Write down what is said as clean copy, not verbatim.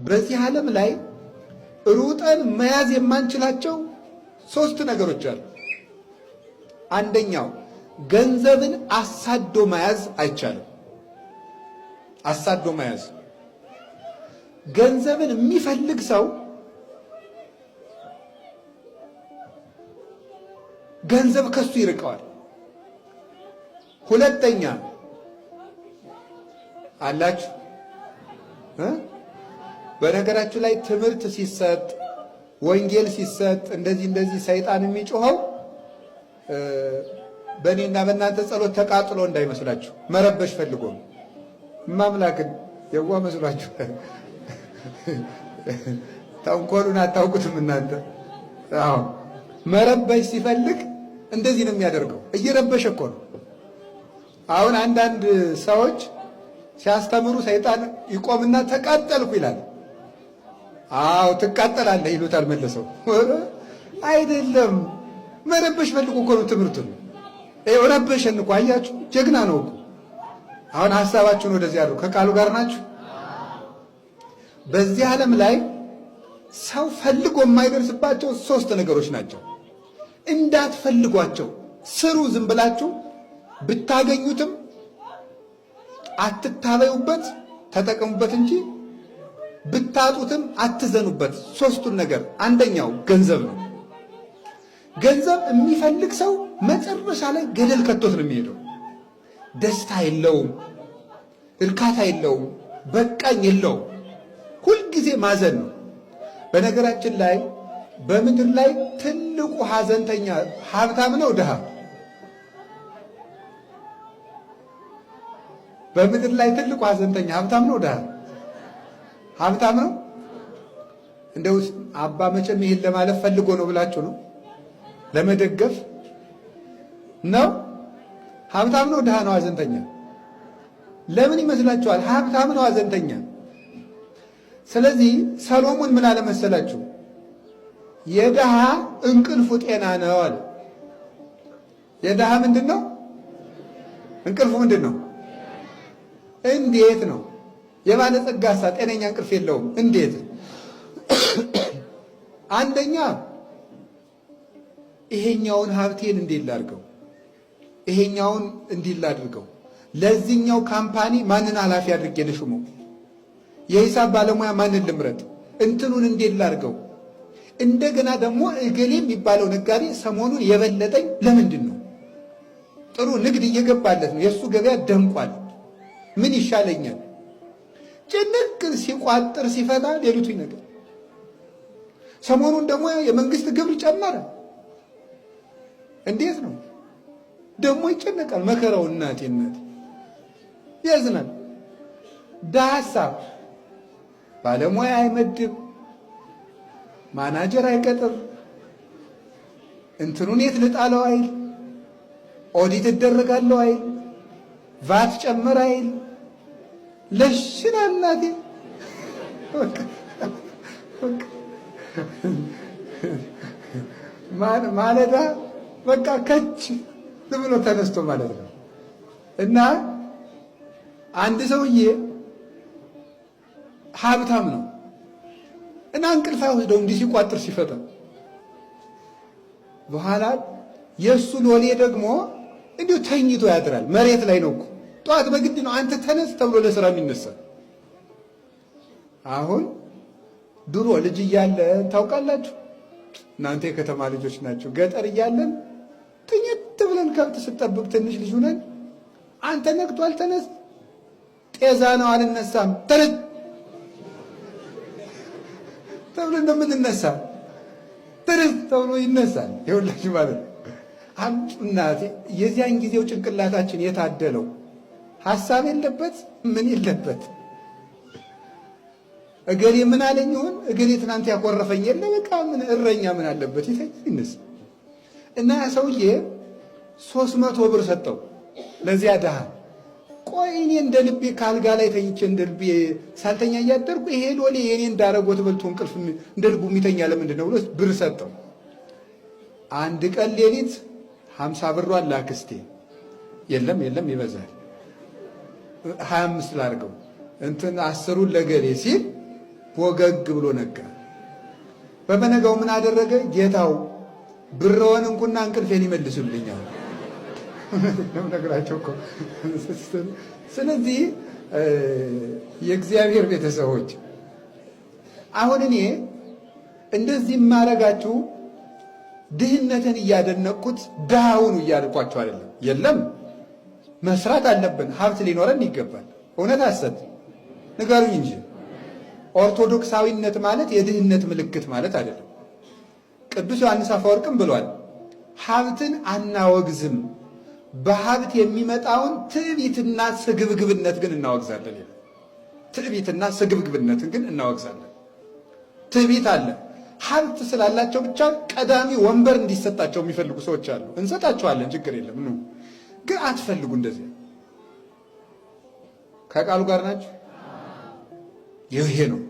በዚህ ዓለም ላይ ሩጠን መያዝ የማንችላቸው ሶስት ነገሮች አሉ። አንደኛው ገንዘብን አሳዶ መያዝ አይቻልም። አሳዶ መያዝ፣ ገንዘብን የሚፈልግ ሰው ገንዘብ ከሱ ይርቀዋል። ሁለተኛ አላችሁ፣ በነገራችሁ ላይ ትምህርት ሲሰጥ፣ ወንጌል ሲሰጥ፣ እንደዚህ እንደዚህ ሰይጣን የሚጮኸው በእኔና በእናንተ ጸሎት ተቃጥሎ እንዳይመስላችሁ፣ መረበሽ ፈልጎ ነው። እማምላክን የዋ መስሏችሁ ተንኮሉን አታውቁትም እናንተ። አዎ፣ መረበሽ ሲፈልግ እንደዚህ ነው የሚያደርገው። እየረበሸ እኮ ነው። አሁን አንዳንድ ሰዎች ሲያስተምሩ ሰይጣን ይቆምና ተቃጠልኩ ይላል። አዎ ትቃጠላለህ ይሉታል መለሰው። አይደለም፣ መረበሽ ፈልጎ እኮ ነው ትምህርቱን። ይኸው ረበሸን እኮ አያችሁ፣ ጀግና ነው እኮ። አሁን ሀሳባችሁን ወደዚህ አድርጉ። ከቃሉ ጋር ናችሁ። በዚህ ዓለም ላይ ሰው ፈልጎ የማይደርስባቸው ሶስት ነገሮች ናቸው። እንዳትፈልጓቸው ስሩ። ዝም ብላችሁ ብታገኙትም አትታበዩበት፣ ተጠቀሙበት እንጂ ብታጡትም አትዘኑበት። ሶስቱን ነገር፣ አንደኛው ገንዘብ ነው። ገንዘብ የሚፈልግ ሰው መጨረሻ ላይ ገደል ከቶት ነው የሚሄደው። ደስታ የለውም፣ እርካታ የለውም፣ በቃኝ የለውም። ሁልጊዜ ማዘን ነው። በነገራችን ላይ በምድር ላይ ትልቁ ሐዘንተኛ ሀብታም ነው ድሃ? በምድር ላይ ትልቁ ሐዘንተኛ ሀብታም ነው ድሃ? ሀብታም ነው። እንደው አባ መቼም ይሄን ለማለፍ ፈልጎ ነው ብላችሁ ነው፣ ለመደገፍ ነው። ሀብታም ነው ድሃ ነው ሐዘንተኛ? ለምን ይመስላችኋል? ሀብታም ነው ሐዘንተኛ። ስለዚህ ሰሎሞን ምን አለ መሰላችሁ? የድሃ እንቅልፉ ጤና ነው አለ። የድሃ ምንድን ነው እንቅልፉ? ምንድን ነው? እንዴት ነው? የባለጸጋሳ ጤነኛ እንቅልፍ የለውም። እንዴት? አንደኛ ይሄኛውን ሀብቴን እንዴት ላድርገው? ይሄኛውን እንዲህ ላድርገው? ለዚህኛው company ማንን ኃላፊ አድርጌ ልሹመው? የሂሳብ ባለሙያ ማንን ልምረጥ? እንትኑን እንዴት ላድርገው? እንደገና ደግሞ እገሌ የሚባለው ነጋዴ ሰሞኑን የበለጠኝ ለምንድን ነው? ጥሩ ንግድ እየገባለት ነው። የእሱ ገበያ ደምቋል። ምን ይሻለኛል? ጭንቅ ሲቋጥር ሲፈታ ሌሊቱ ይነጋል። ሰሞኑን ደግሞ የመንግስት ግብር ጨመረ። እንዴት ነው ደግሞ ይጨነቃል። መከራው እናቴ እናቴ ያዝናል። ዳሳ ባለሙያ አይመድብ፣ ማናጀር አይቀጥር፣ እንትኑን የት ልጣለው አይል፣ ኦዲት እደረጋለሁ አይል፣ ቫት ጨመር አይል። ለሽና እናቴ ማለዳ በቃ ከች ብሎ ተነስቶ ማለት ነው። እና አንድ ሰውዬ ሀብታም ነው እና እንቅልፍ አይወስደው እንዲህ ሲቋጥር ሲፈታ፣ በኋላ የእሱ ሎሌ ደግሞ እንዲሁ ተኝቶ ያድራል። መሬት ላይ ነው እኮ፣ ጠዋት በግድ ነው አንተ ተነስ ተብሎ ለስራ የሚነሳ። አሁን ድሮ ልጅ እያለን ታውቃላችሁ፣ እናንተ የከተማ ልጆች ናቸው። ገጠር እያለን ትኝት ብለን ከብት ስጠብቅ ትንሽ ልጅ ሁነን አንተ ነግቷል ተነስ፣ ጤዛ ነው አልነሳም፣ ተነስ ተብሎ እንደምንነሳ ተነስ ተብሎ ይነሳል። ይኸውላችሁ ማለት ነው። እናቴ የዚያን ጊዜው ጭንቅላታችን የታደለው ሀሳብ የለበት ምን የለበት። እገሌ ምን አለኝ ይሆን፣ እገሌ ትናንት ያኮረፈኝ የለ፣ በቃ ምን እረኛ ምን አለበት ይተኛ ይነሳ። እና ያ ሰውዬ 300 ብር ሰጠው ለዚያ ድሃ። ቆይ እኔ እንደ ልቤ ከአልጋ ላይ ተኝቼ እንደ ልቤ ሳልተኛ እያደርኩ ይሄ ሎሌ የኔ እንዳረጎት በልቶ እንቅልፍ እንደ ልቡ የሚተኛ ለምንድን ነው ብሎ ብር ሰጠው። አንድ ቀን ሌሊት 50 ብሯን ላክስቴ፣ የለም የለም ይበዛል፣ 25 ላርገው፣ እንትን 10ሩን ለገሌ ሲል ወገግ ብሎ ነጋ። በበነጋው ምን አደረገ? ጌታው ብርዎን እንኩና እንቅልፌን ይመልሱልኛል። ነግራቸው እኮ። ስለዚህ የእግዚአብሔር ቤተሰቦች አሁን እኔ እንደዚህ የማረጋችሁ ድህነትን እያደነቅኩት ድሃውኑ እያልኳቸው አይደለም። የለም መስራት አለብን፣ ሀብት ሊኖረን ይገባል። እውነት አሰብ ንገሩኝ እንጂ ኦርቶዶክሳዊነት ማለት የድህነት ምልክት ማለት አይደለም። ቅዱስ ዮሐንስ አፈወርቅም ብሏል፣ ሀብትን አናወግዝም፣ በሀብት የሚመጣውን ትዕቢትና ስግብግብነት ግን እናወግዛለን ይላል። ትዕቢትና ስግብግብነትን ግን እናወግዛለን። ትዕቢት አለ። ሀብት ስላላቸው ብቻ ቀዳሚ ወንበር እንዲሰጣቸው የሚፈልጉ ሰዎች አሉ። እንሰጣቸዋለን፣ ችግር የለም። ኑ ግን አትፈልጉ። እንደዚህ ከቃሉ ጋር ናቸው። ይሄ ነው።